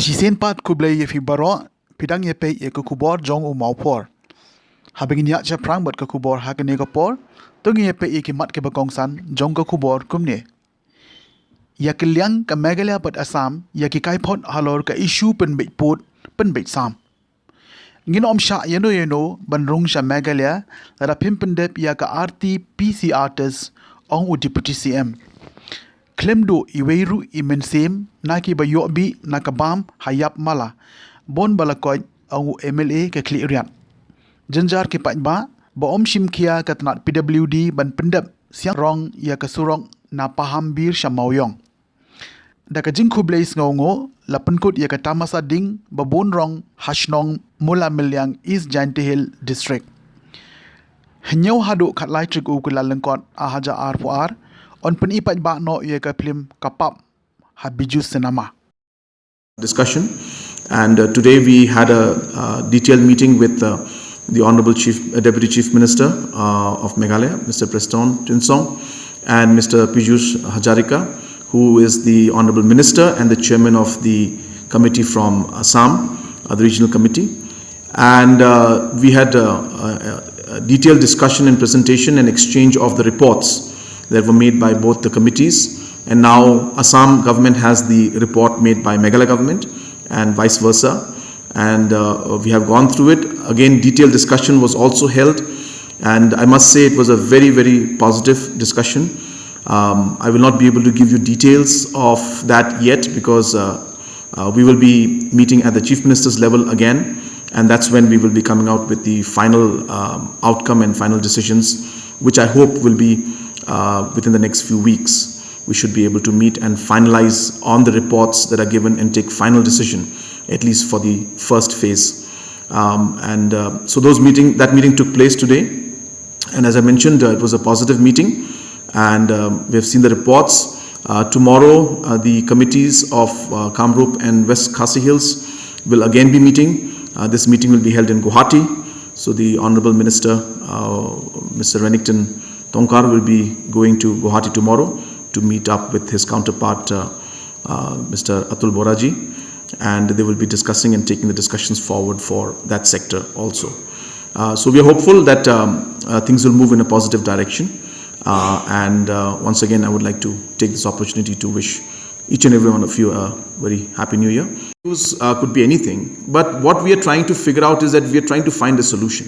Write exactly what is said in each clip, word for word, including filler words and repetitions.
Shisien pat khublei ïa phi baroh, phi dang ïa peit ïa ka khubor jong u Mawphor. Haba ngin ïa shaphrang bad ka khubor ha kane ka por, to ngin ïa peit ïa ki mat kiba kongsan jong ka khubor kumne. Ïa ka liang ka Meghalaya bad Assam ïa ki kaiphod halor ka issue pynbeit pud pynbeit sam. Ngin ym shah ïano ïano ban rung sha Meghalaya lada phim pyndep ïa ka R T P C R test, ong u Deputy C M. Khlem duh iwei ruh i mynsiem na kiba ïoh bih na ka bam ha ïap mala, bun ba la koit, ong u M L A ka Khliehriat. Jynjar ki paidbah ba ym shim khia ka tnat P W D ban pyndep siang rong ïa ka surok na Pahambir sha Mawiong. Da ka jingkhublei sngewnguh la pynkut ïa ka tamasa ding ba bun rong ha shnong Mula Myliang, East Jaintia Hills District. Hynñiew haduh khatlai tarik u Kyllalyngkot ar hajar arphew ar, yn pyni paidbah noh ïa ka phlim Ka Pap ha Bijou Cinema. Discussion. And uh, today we had a uh, detailed meeting with uh, the Honorable Chief, uh, Deputy Chief Minister uh, of Meghalaya, Mister Prestone Tynsong, and Mister Piyush Hazarika, who is the Honorable Minister and the Chairman of the committee from Assam, uh, the Regional Committee. And uh, we had uh, a, a detailed discussion and presentation and exchange of the reports that were made by both the committees. And now Assam government has the report made by Meghalaya government and vice versa. And uh, we have gone through it. Again, detailed discussion was also held. And I must say it was a very, very positive discussion. Um, I will not be able to give you details of that yet because uh, uh, we will be meeting at the Chief Minister's level again, and that's when we will be coming out with the final um, outcome and final decisions, which I hope will be uh, within the next few weeks. We should be able to meet and finalize on the reports that are given and take final decision, at least for the first phase. Um, and uh, so those meeting, that meeting took place today. And as I mentioned, uh, it was a positive meeting, and um, we have seen the reports. Uh, tomorrow, uh, the committees of uh, Kamrup and West Khasi Hills will again be meeting. Uh, this meeting will be held in Guwahati. So the Honorable Minister, uh, Mister Renikton Tongkhar, will be going to Guwahati tomorrow to meet up with his counterpart, uh, uh, Mister Atul Boraji, and they will be discussing and taking the discussions forward for that sector also. Uh, so we are hopeful that um, uh, things will move in a positive direction. Uh, and uh, once again, I would like to take this opportunity to wish each and every one of you a very happy new year. Issues uh, could be anything, but what we are trying to figure out is that we are trying to find a solution.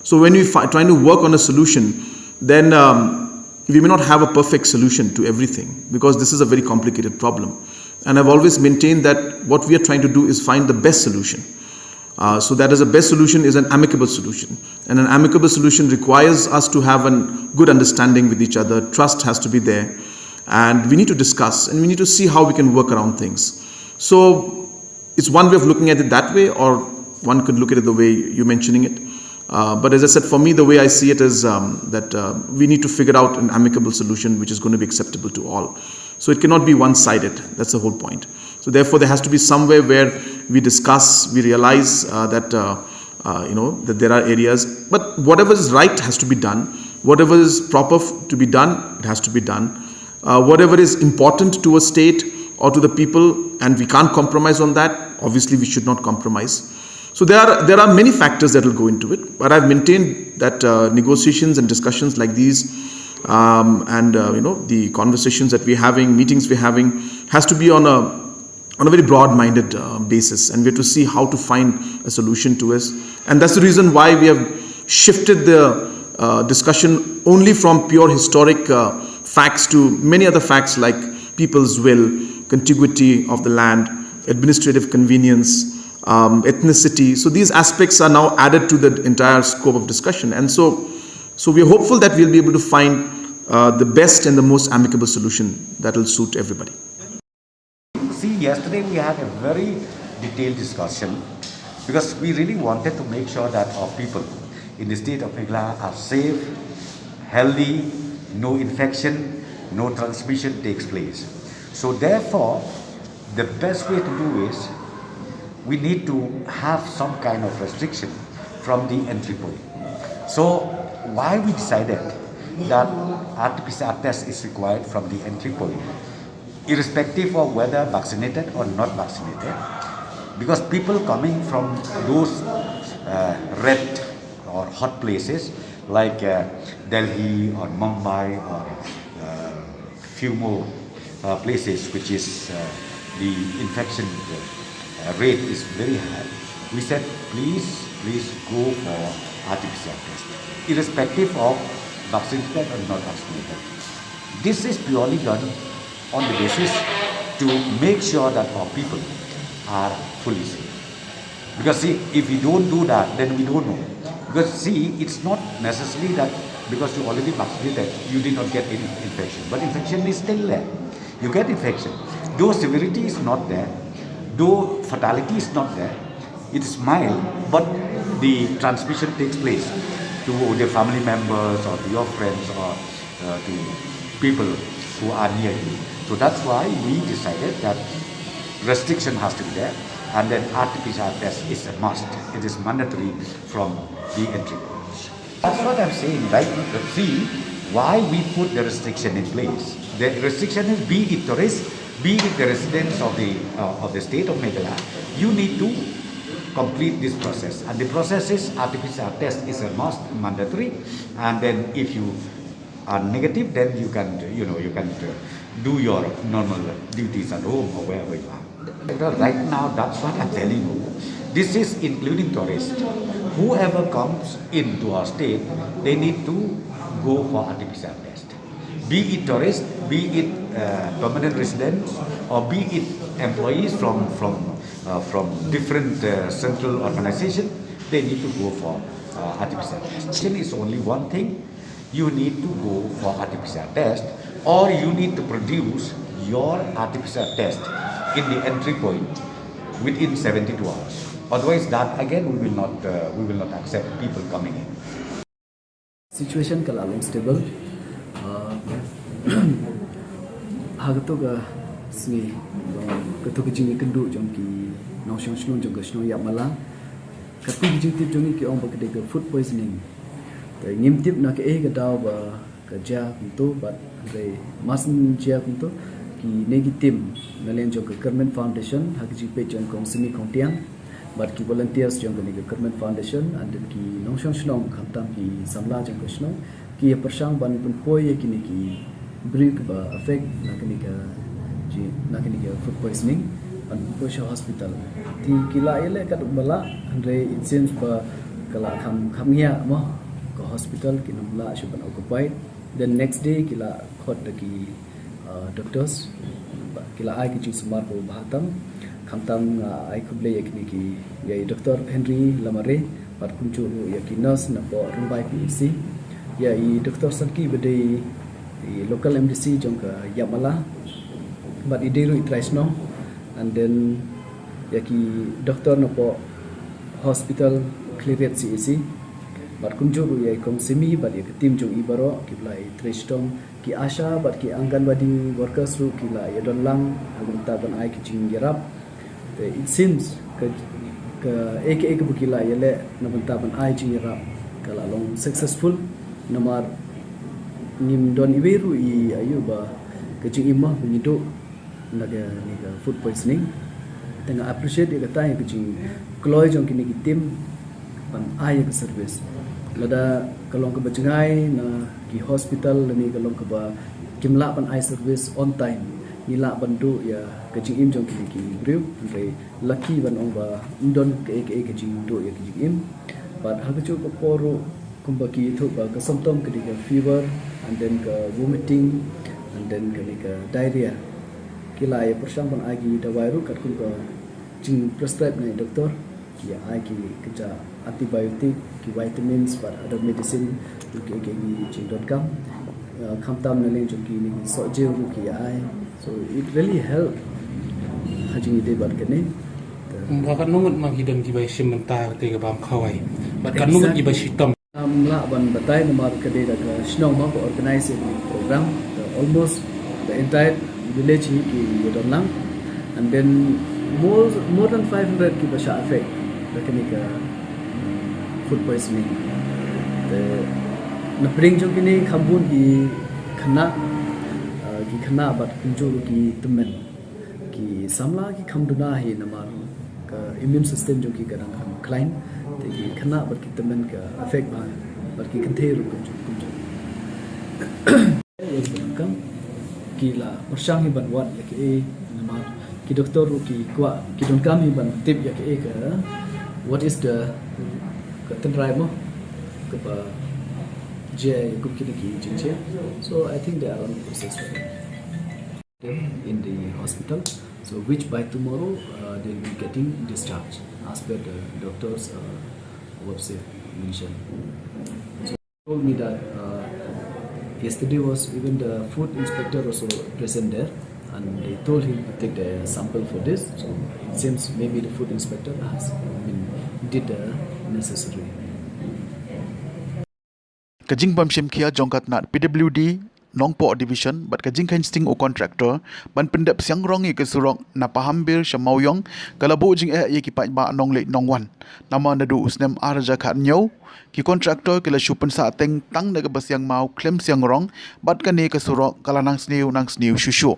So when we fi- trying to work on a solution, then um, we may not have a perfect solution to everything because this is a very complicated problem. And I've always maintained that what we are trying to do is find the best solution. Uh, so that is, a best solution is an amicable solution. And an amicable solution requires us to have a good understanding with each other. Trust has to be there. And we need to discuss and we need to see how we can work around things. So it's one way of looking at it that way, or one could look at it the way you're mentioning it. Uh, but as I said, for me, the way I see it is um, that uh, we need to figure out an amicable solution which is going to be acceptable to all. So it cannot be one-sided. That's the whole point. So therefore, there has to be somewhere where we discuss, we realize uh, that uh, uh, you know that there are areas, but whatever is right has to be done. Whatever is proper f- to be done, it has to be done. Uh, whatever is important to a state or to the people, and we can't compromise on that, obviously we should not compromise. So there are there are many factors that will go into it, but I've maintained that uh, negotiations and discussions like these, um, and uh, you know the conversations that we're having, meetings we're having, has to be on a on a very broad-minded uh, basis, and we have to see how to find a solution to this. And that's the reason why we have shifted the uh, discussion only from pure historic uh, facts to many other facts like people's will, contiguity of the land, administrative convenience, um, ethnicity. So these aspects are now added to the entire scope of discussion. And so, so we are hopeful that we'll be able to find uh, the best and the most amicable solution that will suit everybody. See, yesterday we had a very detailed discussion because we really wanted to make sure that our people in the state of Meghalaya are safe, healthy, no infection, no transmission takes place. So therefore, the best way to do is we need to have some kind of restriction from the entry point. So why we decided that R T P C R test is required from the entry point, irrespective of whether vaccinated or not vaccinated, Because people coming from those uh, red or hot places like uh, Delhi or Mumbai or uh, few more uh, places which is uh, the infection uh, rate is very high, we said please, please go for R T P C R test, irrespective of vaccinated or not vaccinated. This is purely done on the basis to make sure that our people are fully safe. Because see, if we don't do that, then we don't know. Because see, it's not necessarily that because you already vaccinated, you did not get any infection. But infection is still there. You get infection. Though severity is not there, though fatality is not there, it is mild, but the transmission takes place to the family members or to your friends or uh, to people who are near you. So that's why we decided that restriction has to be there, and then R T P C R test is a must. It is mandatory from the entry point. That's what I'm saying, right? But see, why we put the restriction in place? The restriction is, be it tourist, be it the residents of the uh, of the state of Meghalaya, you need to complete this process. And the process is R T P C R test is a must, mandatory. And then if you are negative, then you can, you know, you can uh, do your normal duties at home or wherever you are. Right now, that's what I'm telling you. This is including tourists. Whoever comes into our state, they need to go for R T P C R test. Be it tourists, be it uh, permanent residents, or be it employees from from uh, from different uh, central organization, they need to go for uh, R T P C R test. Is only one thing. You need to go for R T P C R test, or you need to produce your R T P C R test in the entry point within seventy-two hours. Otherwise, that again we will not uh, we will not accept people coming in. Situation ka la long stable. Uh, ha kato ka sngi, kato ka jingïakynduh jong ki nongshong shnong jong ka shnong Ïapmala, kato ka jingtip jong ngi ki ong ba ka dei ka food poisoning. Te ngim tip na kaei ka daw ba ka jia kumto, bad hynrei mar syn jia kumto, kine ki team na liang jong ka Government Foundation ha ka jingpeit jong Kong Simi Khongtiang bad ki volunteers jong kane ka Government Foundation, and then ki nongshong shnong khamtam ki samla jong ka shnong ki ïa pyrshang ban pynpoi ïa kine ki briew kiba affect na kane ka, na kane ka food poisoning, ban pynpoi sha hospital. Te ki la ïaleh katba lah, hynrei it seems ba ka la kham kham ngiah mo ka hospital, kim lah shuh ban occupied. Then next day ki la khot da ki uh, doctors, ki la ai ki jingsumar kaba bha tam. Khamtam nga ai khublei ïa kine ki, ïa i Doctor Henry Lamare bad kumjuh ruh ïa ki nurse napoh Rymbai P H C, ïa i Doctor Sarki ba dei i local M D C jong ka Ïapmala bad i dei ruh i trai shnong, and then ïa ki doctor napoh hospital Khliehriat C H C bad kumjuh ruh ïa i Kong Simi bad ïa ka team jong i baroh kiba la ïatrei shitom. Ki ASHA bad ki Anganwadi workers ruh ki la ïadon lang na bynta ban ai ki jingïarap. Te it seems ka, kaei kaei kaba ki la ïaleh na bynta ban ai jingïarap ka la long successful. Namar ngim don iwei ruh i aïu ba ka jingim mo ba ngi duh na kane ka food poisoning. Te nga appreciate ïa kata, ïa ka jingkloi jong kine ki team ban ai ïa ka service. Lada ka long kaba jngai na ki hospital lane ka long kaba kim lah ban ai service on time, ngi lah ban duh ïa ka jingim jong kine ki briew. Hynrei lucky ban ong ba ym don kaei kaei ka jingduh ïa ka jingim. Bad ha kajuh ka por ruh kumba ki ïathuh ba ka symptom ka dei ka fever, and then ka vomiting, and then ka dei ka diarrhea. Ki la ïa pyrshang ban ai ki dawai ruh katkum ka jingprescribe na i doctor. Ki ïa ai ki kynja antibiotic, ki vitamins bad other medicine ruh ki, ki, ki jingdonkam. Uh, khamtam na liang jong kine ki sohjew ruh ki ïa ai. So it really help ha jingïadei bad kane. Kumba katno ngut ma ki don kiba shim bynta ha kata kaba ym khawai, bad katno ngut kiba shitom? Ngam lah ban batai namar ka dei da ka shnong ma ka organize ïa kane ka program. The almost the entire village hi ki ïadon lang. And then more, more than five hundred kiba shah affect da kane ka food poisoning. Te na pdeng jong kine kham bun ki khynnah, uh, ki khynnah bad kumjuh ruh ki tymmen. Ki samla ki kham duna hi namar Immune system jong ki ka dang khlaiñ, te ki khynnah bad ki tymmen ka affect bha, bad ki kynthei ruh kumjuh kumjuh. Ïa ki donkam, ki la pyrshang hi ban wad ïa kaei, namar ki doktor ruh ki kwah, ki donkam hi ban tip ïa kaei ka, what is the, ka tynrai mo, kaba jia ïa kum kine ki jingjia. So I think they are on the process for it. Them in the hospital, so which by tomorrow, uh, they'll be getting discharged as per the doctor's, uh, website mention. So told me that, uh, yesterday was even the food inspector also present there, and they told him to take the sample for this. So it seems maybe the food inspector has been, did the necessary. Ka jingbym shim khia jong ka tnat P W D Nongpoh Division bad ka jingkheiñ sting u contractor ban pyndep siang rong ïa ka surok na Pahambir sha Mawiong ka la buh jingeh ïa ki paidbah nongleit nongwan. Namar naduh u snem ar hajar khathynñiew, ki contractor ki la shu pynsah teng tang da kaba siang maw khlem siang rong, bad kane ka surok ka la nang sniew nang sniew shuh shuh.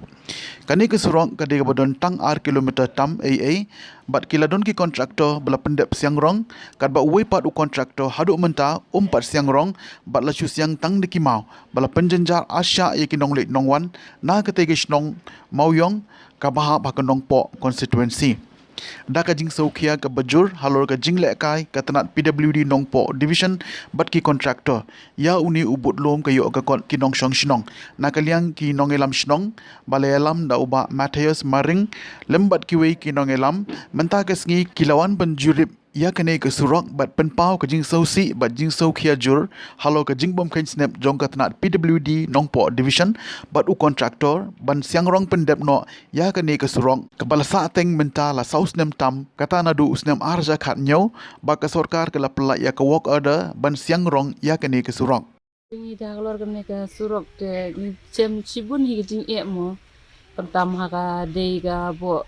Kane ka surok ka dei kaba don tang ar kilometer tam ei ei, bad ki la don ki contractor ba la pyndep siang rong, katba uwei pat u contractor haduh mynta um pat siang rong, bad la shu siang tang da ki maw, ba la pynjynjar shah ïa ki nongleit nongwan na katei ka shnong Mawiong, kaba hap ha ka Nongpoh constituency. Da ka jingsngewkhia kaba jur halor ka jinglehkai ka tnat P W D Nongpoh Division bad ki contractor, ïa une u budlum ka ïoh ka kot ki nongshong shnong. Na ka liang ki nongïalam shnong ba la ïalam da u Bah Matthias Maring lem bad kiwei ki nongïalam, mynta ka sngi ki la wan ban jurip ïa kane ka surok bad pynpaw ka jingsngewsih bad jingsngewkhia jur halor ka jingbym kheiñ snep jong ka tnat P W D Nongpoh Division bad u contractor ban siang rong pyndep noh ïa kane ka surok kaba la sah teng mynta la saw snem tam, kata naduh u snem ar hajar khathynñiew, ba ka sorkar ka la pynlait ïa ka work order ban siang rong ïa kane ka surok. Ngi da halor kane ka surok te ngi shem shibun hi ka jingeh mo. Khamtam ha ka dei ka boh,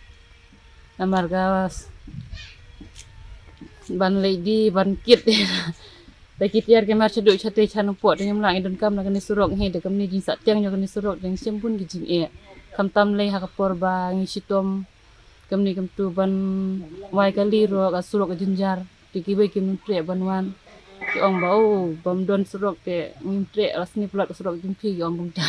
namar ka s-, ban leit die ban kit. Da ki tiar ki mar shaduh shatei sha Nongpoh te ngim lah ngi donkam na kane surok hi, da kamne jingsah tiang jong kane surok te ngi shem bun ki jingeh. Khamtam lei ha ka por ba ngi shitom kamne kamtu ban wai kali ruh ka surok ka jynjar. Te kiwei kim treh ban wan. Ki ong ba, oh, bym don surok te ngim treh, la sni plat ka surok jong phi, ki ong kumta.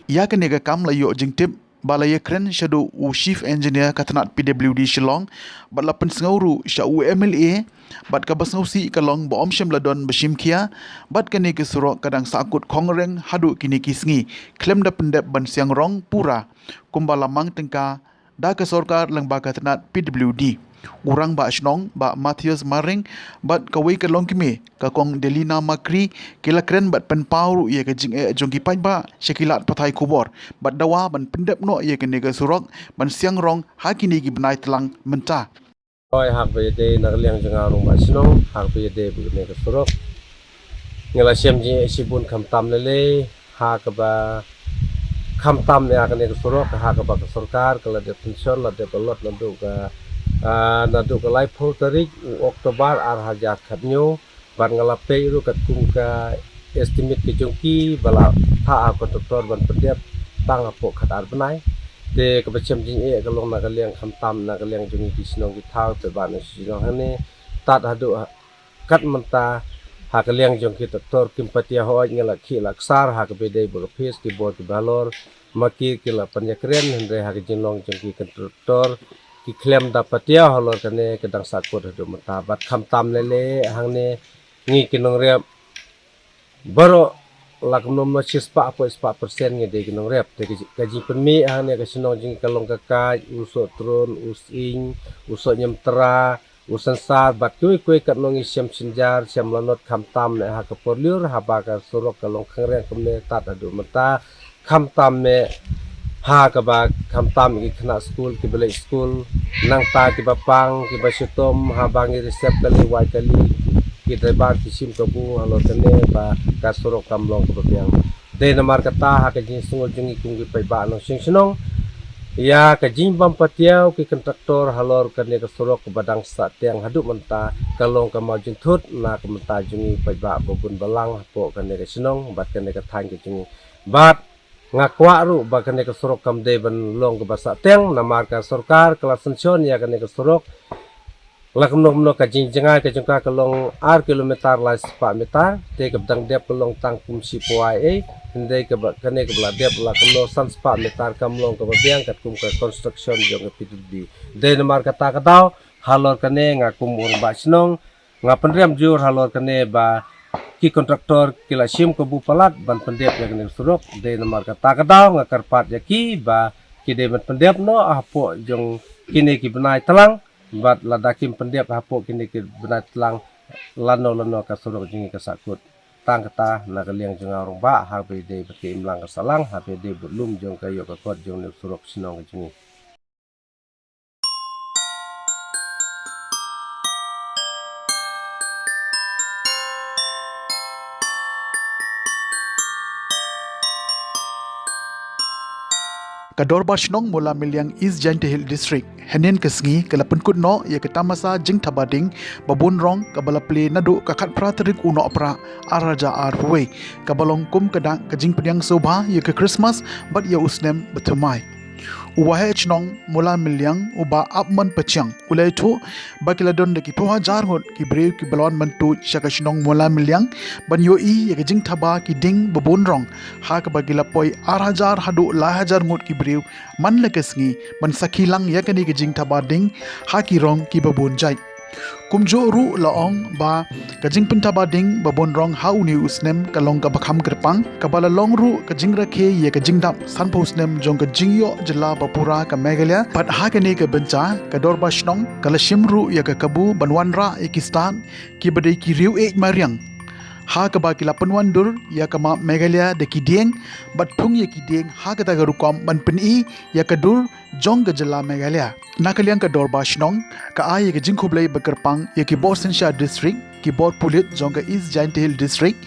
Ïa kane ka kam la ïoh jingtip ba la ïakren shaduh u Chief Engineer ka tnat P W D Shillong, bad la pynsngew ruh sha u M L A, bad kaba sngewsih ka long ba ym shym la don ba shim khia, bad kane ka surok ka dang sahkut khongreng haduh kine ki sngi, khlem da pyndep ban siang rong pura, kumba la mang tyngka da ka sorkar lyngba ka tnat P W D. U Rangbah Shnong, Bah Matthias Maring, bad kawei ka longkmie, ka Kong Delina Makri, ki la kren bad pynpaw ruh ïa ka jingeh jong ki paidbah sha ki lad pathai khubor, bad dawa ban pyndep noh ïa kane ka surok ban siang rong ha kine ki bnai tlang mynta. Hoi, ha kaba ïadei na ka liang jong nga u Rangbah Shnong, ha kaba ïadei bad kane ka surok, ngi la shem jingeh shibun khamtam lei lei, ha kaba khamtam ïa kane ka surok, ha kaba ka sorkar ka la dep tension, la dep allot naduh ka, ah, naduh ka laiphew tarik u October ar hajar khathynñiew, bad nga la peit ruh katkum ka estimate ka jong ki ba la phah ha contractor ban pyndep tang hapoh khatar bnai. Te kaba shem jingeh ka long na ka liang khamtam na ka liang jong ngi ki shnong ki thaw, te ba na shnong hangne tad haduh ha, kat mynta ha ka liang jong ki tractor kim patia hoi, ngi la khih la ksar ha kaba ïadei bad ka phase, ki bor ki ba halor, ma ki ki la pynïakren, hynrei ha ka jinglong jong ki contractor ki khlem da patia halor kane ka dang sahkut haduh mynta. Bad khamtam lei lei hangne ngi ki nongrep baroh la kumno kumno shispah hapoh shispah percent ngi dei ki nongrep. Te ka ji-, ka jingpynmih hangne ka shnong jong ngi ka long ka Kaid, u Sohtrun, u Sying, u Sohniamtra, u Sansar, bad kiwei kiwei katno ngi shem shynjar, shem lanot khamtam ne ha ka por lyiur, haba ka surok ka long khangreng kumne tad haduh mynta, khamtam ne ha kaba khamtam ki khynnah skul kiba leit skul, nangta kiba pang, kiba shitom, haba ngi receive kali, wai kali, ki driver ki shim kabu halor kane ba ka surok kam long kaba biang. Dei namar kata ha ka jingsngew jong ngi kum ki paidbah nongshong shnong, ïa ka jingbym patiaw ki contractor halor kane ka surok kaba dang sah tiang haduh mynta ka long ka maw jingthut na ka bynta jong ngi paidbah ba bun balang hapoh kane ka shnong bad kane ka thaiñ ka jong ngi. Bad nga kwah ruh ba kane ka surok kam dei ban long kaba sah tiang, namar ka sorkar ka la sanction ïa kane ka surok La kumno kumno ka jingjngai ka jong ka ka long ar kilometer lai spah meter, te ka ba dang dep ka long tang kum shi poi ei, hynrei ka ba kane ka ba la dep la kumno san spah meter kam long ka ba biang katkum ka construction jong ka P W D. Dei namar kata ka daw, halor kane nga kum u rangbah shnong, nga pynrem jur halor kane ba ki kontraktor ki la shim kabu palat ban pyndep ïa kane ka surok, dei namar kata ka daw nga kyrpad ïa ki ba ki dei ban pyndep noh hapoh jong kine ki bnai tlang, bad lada kim pyndep hapoh kine ki bnai tlang, lano lano ka surok jong ngi ka sahkut. Tang kata na ka liang jong nga u rangbah, haba dei bad ka imlang ka sahlang, haba dei bad lum jong ka ïoh ka kot jong ne u surok shnong ka jong ngi. Ka Dorbar Shnong Mawlamyniang, East Jaintia Hills District, hynnin ka sngi ka la pynkut noh ïa ka tamasa jingthaba ding ba bun rong ka ba la plie naduh ka khatphra tarik u Nohprah ar hajar arphew wei, ka ba long kum ka dak ka jingpdiang sngewbha ïa ka Christmas bad ïa u snem ba thymmai. U Waheh Shnong Mawlamyniang, u Bah Apman Pathiang, u la ïathuh ba ki la don da ki phew hajar ngut ki briew ki ba la wan ban tuid sha ka shnong Mawlamyniang ban ïohi ïa ka jingthaba ki ding ba bun rong, ha ka ba ki la poi ar hajar haduh lai hajar ngut ki briew man la ka sngi ban sakhi lang ïa kane ka jingthaba ding ha ki rong ki ba bun jait. Kumjuh ruh la ong ba ka jingpynthaba ding ba bun rong ha une u snem ka long ka ba kham kyrpang, ka ba la long ruh ka jingrakhe ïa ka jingdap sanphew snem jong ka jingïoh jylla ba pura ka Meghalaya. Bad ha kane ka bynta ka Dorbar Shnong ka la shim ruh ïa ka kabu ban wanrah ïa ki stad ki ba dei ki riew ïeit mariang, ha ka ba ki la pynwandur ïa ka map Meghalaya da ki dieng, bad thung ïa ki dieng ha kata ka rukom ban pyni ïa ka dur jong ka jylla Meghalaya. Na ka liang ka Dorbar Shnong ka ai ïa ka jingkhublei ba kyrpang ïa ki bor synshar district, ki bor pulit jong ka East Jaintia Hills District,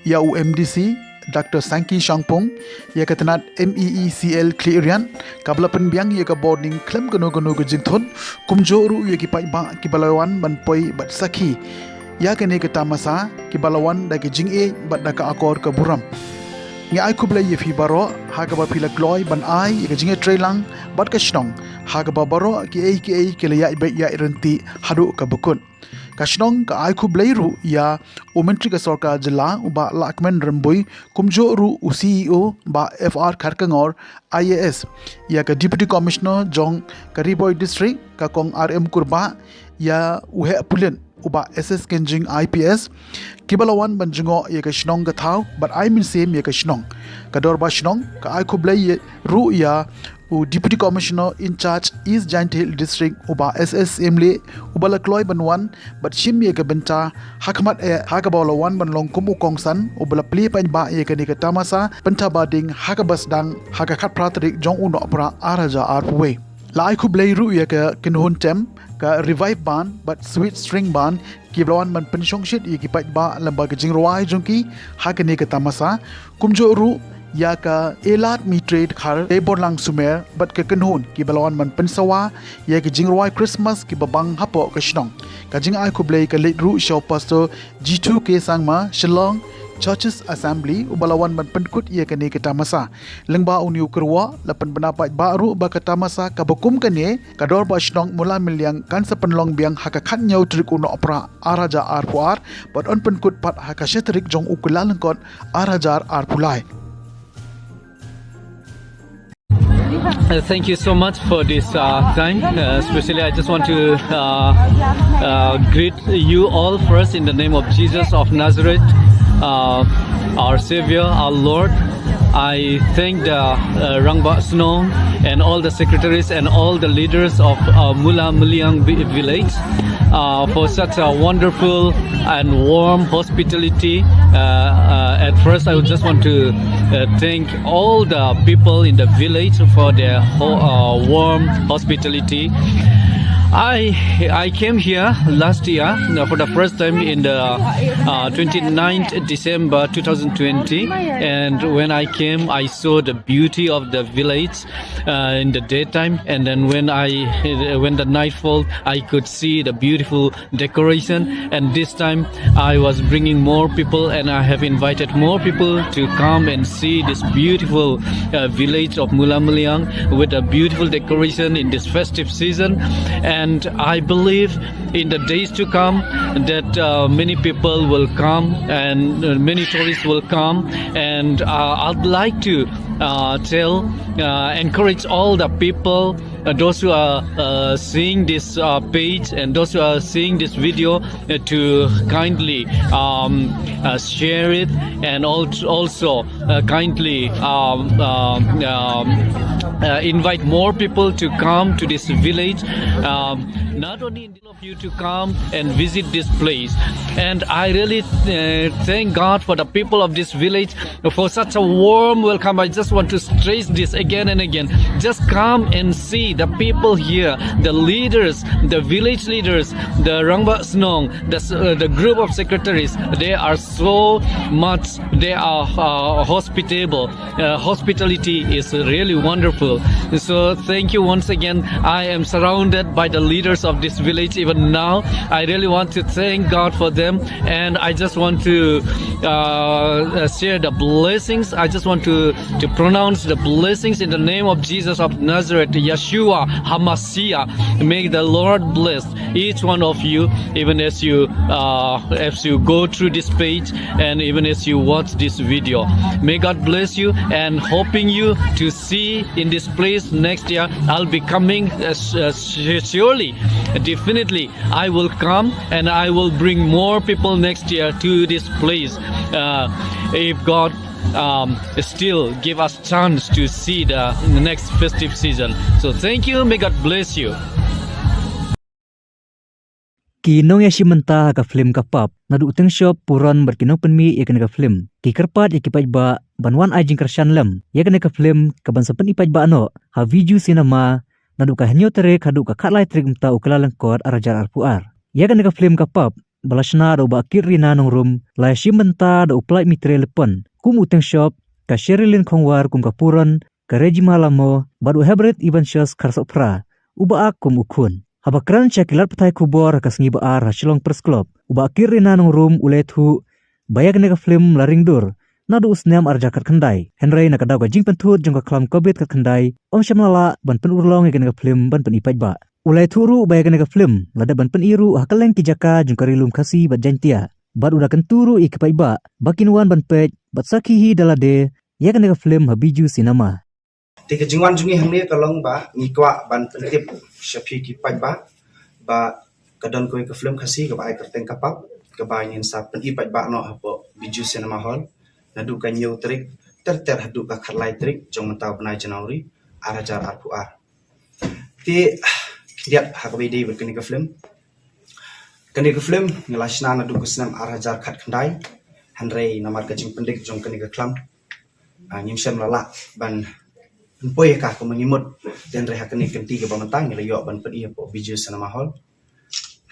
ïa u M D C Doctor Sangki Shangpung, ïa ka tnat M E E C L Khliehriat, ka ba la pynbiang ïa ka bor ding khlem kano kano ka jingthut, kumjuh ruh ïa ki paidbah ki ba la wan ban poi bad sakhi ïa kane ka tamasa, ki ba la wan da ka jingïeit bad da ka akor ka burom. Ngi ai khublei ïa phi baroh ha ka ba phi la kloi ban ai ïa ka jingïatreilang bad ka shnong, ha ka ba baroh kiei kiei ki la ïaid beit ïaid ryntih haduh ka ba kut. Ka shnong ka ai khublei ruh ïa u Myntri ka Sorkar Jylla u Bah Lahkmen Rymbui, kumjuh ruh u C E O Bah F R Kharkongor I A S, ïa ka Deputy Commissioner jong ka Ri Bhoi District ka Kong R M Kurbah, ïa u Heh Pulit u Bah S S Kynjing I P S, ki ba la wan ban jngoh ïa ka shnong ka thaw bad ai mynsiem ïa ka shnong. Ka Dorbar Shnong ka ai khublei ïa ruh ïa u Deputy Commissioner in charge East Jaintia Hills District u Bah S S Syiemlieh, u ba la kloi ban wan bad shim ïa ka bynta ha khmat eh, ha ka ba u la wan ban long kum u kongsan u ba la plie paidbah ïa kane ka tamasa pynthaba ding ha ka ba sdang ha ka khatphra tarik jong u Nohprah ar hajar arphew wei. La ai khublei ruh ïa ka kynhun tem ka Revive Band bad Sweet String Band, ki ba la wan ban pynshongshit ïa ki paidbah lyngba ka jingrwai jong ki ha kane ka tamasa, kumjuh ruh ïa ka Elad Mitre Dkhar, Teiborlang Sumer bad ka kynhun, ki ba la wan ban pynsawa ïa ki jingrwai Christmas ki ba bang hapoh ka shnong. Ka jingai khublei ka leit ruh sha u Pastor Jithu K Sangma, Shillong Churches Assembly, u ba la wan ban pynkut ïa kane ka tamasa. Lyngba une u kyrwoh, la pynbna paidbah ruh ba ka tamasa ka ba kum kane, ka Dorbar Shnong Mawlamyniang, kan sa pynlong biang ha ka khathynñiew tarik u Nohprah ar hajar arphew ar, bad yn pynkut pat ha ka shi tarik jong u Kyllalyngkot ar hajar arphew lai. Uh, thank you so much for this uh, time. Uh, especially, I just want to uh, uh, greet you all first in the name of Jesus of Nazareth, uh, our Savior, our Lord. I thank the uh, Rangbah Shnong and all the secretaries and all the leaders of uh, Mawlamyniang vi- village uh, for such a wonderful and warm hospitality. Uh, uh, at first, I would just want to uh, thank all the people in the village for their ho- uh, warm hospitality. I I came here last year, you know, for the first time in the uh, twenty-ninth December two thousand twenty, and when I came, I saw the beauty of the village uh, in the daytime, and then when I when the night fall, I could see the beautiful decoration. And this time, I was bringing more people, and I have invited more people to come and see this beautiful uh, village of Mawlamyniang with a beautiful decoration in this festive season. And And I believe in the days to come that uh, many people will come and uh, many tourists will come. And uh, I'd like to uh, tell, uh, encourage all the people, uh, those who are uh, seeing this uh, page and those who are seeing this video, uh, to kindly um, uh, share it and al- also uh, kindly um, um, um, uh, invite more people to come to this village. Um, not only in of you to come and visit this place. And I really uh, thank God for the people of this village for such a warm welcome. I just want to stress this again and again. Just come and see the people here, the leaders, the village leaders, the Rangbah Shnong, the, uh, the group of secretaries. They are so much, they are uh, hospitable. Uh, hospitality is really wonderful. So thank you once again. I am surrounded by the leaders of this village even now. I really want to thank God for them, and I just want to uh, uh, share the blessings. I just want to, to pronounce the blessings in the name of Jesus of Nazareth, Yeshua HaMashiach. May the Lord bless each one of you, even as you uh, as you go through this page and even as you watch this video. May God bless you, and hoping you to see in this place next year. I'll be coming uh, s- uh, su- surely, definitely. I will come and I will bring more people next year to this place, uh, if God um, still give us chance to see the, the next festive season. So thank you. May God bless you. Ki nongïashim bynta ha ka film Ka Pap, naduh u Tyngshop Puron bad ki nongpynmih ïa kane ka film, ki kyrpad ïa ki paidbah ban wan ai jingkyrshan lem ïa kane ka film, kaban sa pyni paidbah noh ha Bijou Cinema naduh ka hynñiew tarik haduh ka khatlai tarik mynta u Kyllalyngkot ar hajar arphew ar. Ïa kane ka film Ka Pap, ba la shna da u Bah Kitrina Nongrum, la ïashim bynta da u Plaid Mitre Lepon kum u Tyngshop, ka Sherilyn Khongwar kum ka Puron, ka Regima Lamo, bad u Hebert Eventius Kharsohphra, u Bah Ak kum u Khun. Haba kren sha ki lad pathai khubor ha ka sngi Ba-ar ha Shillong Press Club, u Bah Kitrina Nongrum u la ïathuh ba ïa kane ka film la ring dur naduh u snem ar hajar khatkhyndai, hynrei na ka daw ka jingpynthut jong ka khlam Covid khatkhyndai, ym shym la lah ban pynurlong ïa kane ka film ban pyni paidbah. U la ïathuh ruh ba ïa kane ka film la dep ban pyni ruh ha kylleng ki jaka jong ka Ri Lum Khasi bad Jaintia, bad u da kyntu ruh ïa ki paidbah ba kin wan ban peit bad sakhi hi da lade ïa kane ka film ha Bijou Cinema. Te ka jingwan jong ngi hangne ka long ba ngi kwah ban pyntip sha phi ki paidbah ba ka don kawei ka film Khasi kaba ai kyrteng Ka Pap, kaba ngin sa pyni paidbah noh hapoh Bijou Cinema Hall naduh ka hynñiew tarik ter ter haduh ka khatlai tarik jong mynta u bnai January ar hajar arphew ar. Te khyndiat ha kaba ïadei bad kane ka film. Kane ka film ngi la shna naduh ka snem ar hajar khatkhyndai, hynrei namar ka jingpyndik jong kane ka khlam, ah, ngim shym la lah ban pynpoi ïa ka kumba ngi mut. Te hynrei ha kane ka kynti kaba mynta ngi la ïoh ban pyni hapoh Bijou Cinema Hall.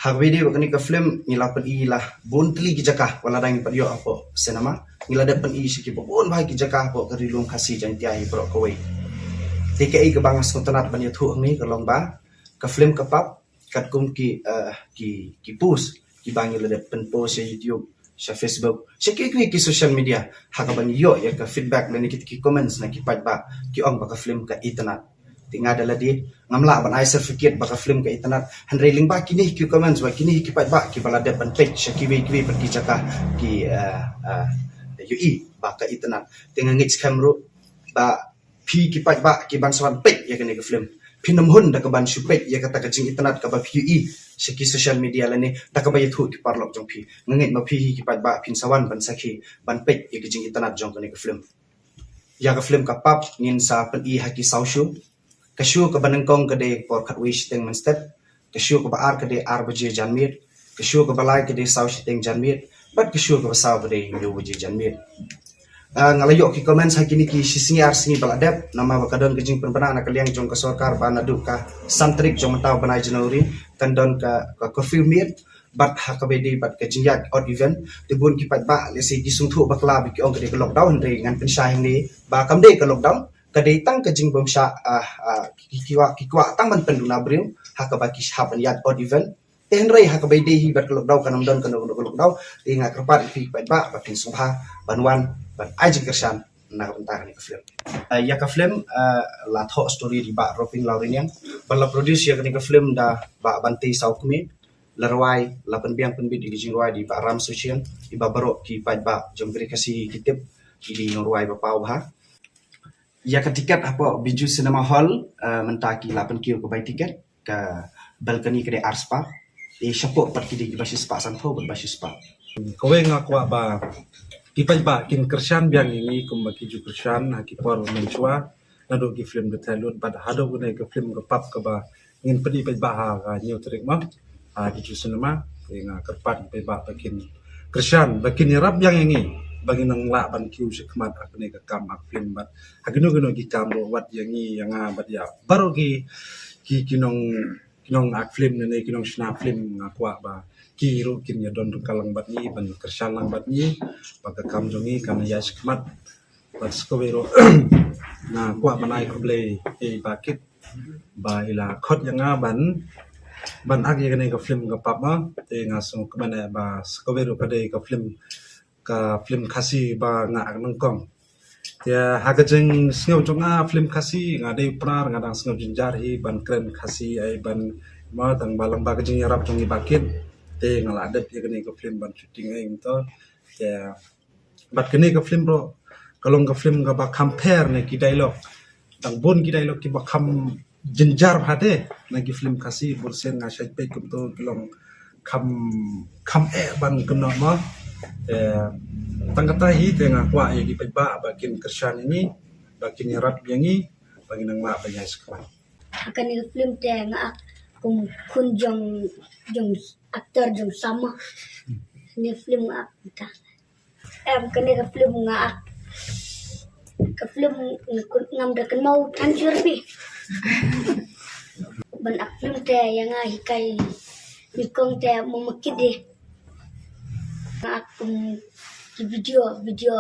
Ha kaba ïadei bad kane ka film ngi la pyni la bun tylli ki jaka, wat la dang ngi pat ïoh hapoh cinema, ngi la dep pyni sha kiba bun bha ki jaka hapoh ka Ri Lum Khasi Jaintia hi baroh kawei. Te kaei kaba nga sngewtynnat ban ïathuh hangne ka long ba ka film Ka Pap, katkum ki, eh, ki, ki post kiba ngi la dep pynpost sha YouTube, sha Facebook, sha kiwei kiwei ki social media, ha kaba ngi ïoh ïa ka feedback lane kita ki comments na ki paidbah, ki ong ba ka film ka itynnat. Te nga da lade ngam lah ban ai certificate ba ka film ka itynnat, hynrei lyngba kine ki comments bad kine ki paidbah kiba la dep ban peit sha kiwei kiwei pat ki jaka ki, eh, eh, ïohi ba ka itynnat. Te nga ngeit skhem ruh ba phi ki paidbah kiban sa wan peit ïa kane ka film, phin ym hun da kaban shu peit ïa kata ka jingitynnat kaba phi ïohi sha ki social media lane da kaba ïathuh ki paralok jong phi. Nga ngeit ma phi hi ki paidbah phin sa wan ban sakhi ban peit ïa ka jingitynnat jong kane ka film. Ïa ka film Ka Pap ngin sa pyni ha ki saw show. Ka show kaba nyngkong ka dei por khatwei shiteng mynstep, ka show kaba ar ka dei ar baje janmiet, ka show kaba lai ka dei saw shiteng janmiet, bad ka show kaba saw ka dei hynñiew baje janmiet. Ah, nga la ïoh ki comments ha kine ki shi sngi ar sngi ba la dep, namar ba ka don ka jingpynbna na ka liang jong ka sorkar ba naduh ka san tarik jong mynta u bnai January kan don ka, ka curfew miet, bad ha kaba ïadei bad ka jingïaid odd even. Te bun ki paidbah lehse ki sngewthuh bakla ba ki ong ka dei ka lockdown, hynrei ngan pynshai hangne ba kam dei ka lockdown, ka dei tang ka jingbymshah, ah, ah, ki, ki kwah, ki kwah tang ban pynduna briew ha kaba ki hap ban ïaid odd even. Te hynrei ha kaba ïadei hi bad ka lockdown, kan ym don kano kano ka lockdown. Te nga kyrpad ïa phi paidbah ba phin sngewbha ban wan ban ai jingkyrshan. na ka bynta kane ka film. Uh, ïa ka film uh, la thoh story da i Bah Roping Lauriniang, ba la produce ïa kane ka film da Bah Bante Sawkmie, la rwai, la pynbiang pynbit ïa ki jingrwai da i Bah Ram Suchiang, iba baroh ki paidbah jong Ri Khasi ki tip, ki jingrwai ba paw bha. Ïa ka tiket hapoh Bijou Cinema Hall uh, mynta ki la pynkiew ka bai tiket, ka balcony ka dei arspah. Te shapoh pat ki dei kiba shispah sanphew bad ba shispah. Kawei nga kwah ba ki paidbah kin kyrshan biang ïa ngi kumba ki ju kyrshan ha ki por mynshuwa, naduh ki film da theh lut bad haduh kane ka film ka pap kaba ngin pyni paidbah ha ka hynñiew tarik ma ha Bijou Cinema. Te nga kyrpad paidbah ba kin kyrshan, ba kin ïarap biang ïa ngi, ba ngin nang lah ban kiew shakhmat ha kane ka kam act film bad ha kino kino ki kam ruh, wat ïa ngi ïa nga bad ïa baroh ki ki ki nong ki nong act film ne ki nong shna film, nga kwah ba ki ruh kin ïa don ryngkat lang bad ngi, ban kyrshan lang bad ngi ba ka kam jong ngi kan ïa shakhmat. Bad sa kawei ruh nga kwah ban ai khublei ïa i Bah Kit ba i la khot ïa nga ban ban act ïa kane ka film ka pap ma. Te nga sngewkmen ba sa kawei ruh ka dei ka film, ka film Khasi ba nga act nyngkong. Te ha ka jingsngew jong nga film Khasi, nga dei u Pnar, nga dang sngew jynjar hi ban kren Khasi ai ban, ma, tang ba lang ba ka jingïarap jong i Bah Kit te nga la dep ïa kane ka film ban shooting ai to. Te bad kane ka film ruh ka long ka film kaba kham pher ne ki dialogue. Dang bun ki dialogue kiba kham jynjar bha te na ki film Khasi, bun sien nga shait peit kumto ki long kham kham eh ban kynnoh ma. Te tang kata hi te nga kwah ïa ki paidbah ba kin kyrshan ïa ngi, ba kin ïarap ïa ngi, ba ngin nang lah ban ïa shakhmat. Ha kane ka film te nga act kum khun jong jong actor jong Sama. Kane film nga act ta. Em, kane ka film nga act. Ka film nga kut ngam da kynmaw than shuwa pi. Ban act film te ïa nga hikai nyngkong te mo ma kit de. Nga act kum ki video, video,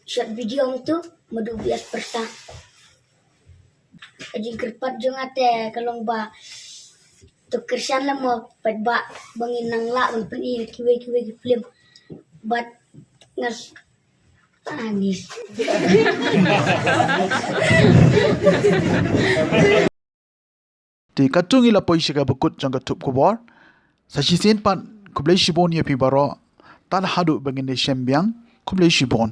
short video tu madu bias persa. Ka jingkyrpad jong nga te ka long ba to kyrshan lem mo paidbah ba ngin nang lah ban pyni kiwei kiwei ki film. Bad ngas anis. Te katto ngi la poi sha kaba kut jong ka thup khubor. Sa shisien pat, khublei shibun ïa phi baroh. Tad haduh ba ngin ïashem biang, khublei shibun.